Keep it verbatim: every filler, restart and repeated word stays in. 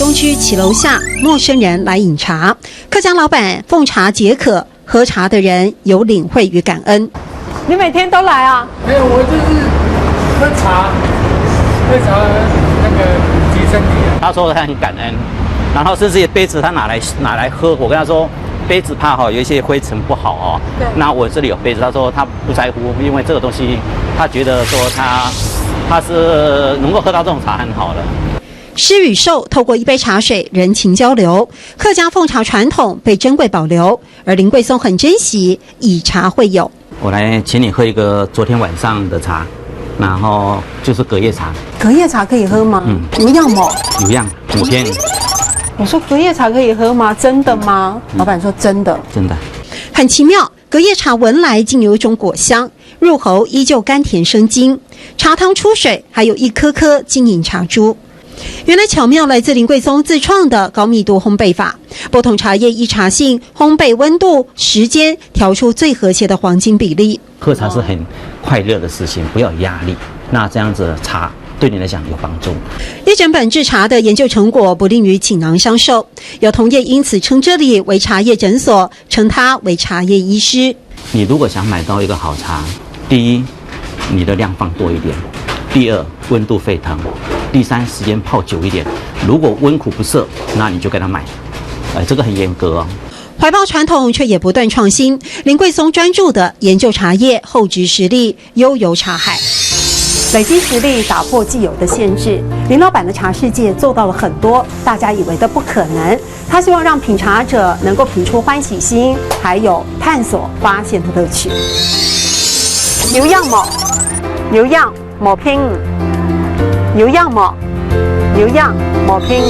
东区騎楼下，陌生人来饮茶。客家老板奉茶解渴，喝茶的人有领会与感恩。你每天都来啊？没有，我就是喝茶，喝茶那个提升体啊。他说他很感恩，然后甚至杯子他拿来拿来喝，我跟他说杯子怕哈有一些灰尘不好哦。对。那我这里有杯子，他说他不在乎，因为这个东西他觉得说他他是能够喝到这种茶很好了。施与受透过一杯茶水，人情交流，客家奉茶传统被珍贵保留，而林贵松很珍惜以茶会友。我来请你喝一个昨天晚上的茶，然后就是隔夜茶。隔夜茶可以喝吗？嗯。有样吗？有样，我骗你。我说隔夜茶可以喝吗？真的吗？老板说真的。真的。很奇妙，隔夜茶闻来竟有一种果香，入喉依旧甘甜生津，茶汤出水，还有一颗颗晶莹茶珠。原来巧妙来自林贵松自创的高密度烘焙法，不同茶叶依茶性、烘焙温度、时间，调出最和谐的黄金比例。喝茶是很快乐的事情，不要有压力，那这样子茶对你来讲有帮助。一整本制茶的研究成果不吝于锦囊相授，有同业因此称这里为茶叶诊所，称它为茶叶医师。你如果想买到一个好茶，第一，你的量放多一点；第二，温度沸腾；第三，时间泡久一点。如果温苦不涩，那你就跟他买。哎，这个很严格哦。怀抱传统，却也不断创新。林贵松专注的研究茶叶后置实力，悠游茶海。累积实力，打破既有的限制。林老板的茶世界做到了很多大家以为的不可能。他希望让品茶者能够品出欢喜心，还有探索发现的乐趣。有样无？有样，无品。有样无？有样，无品。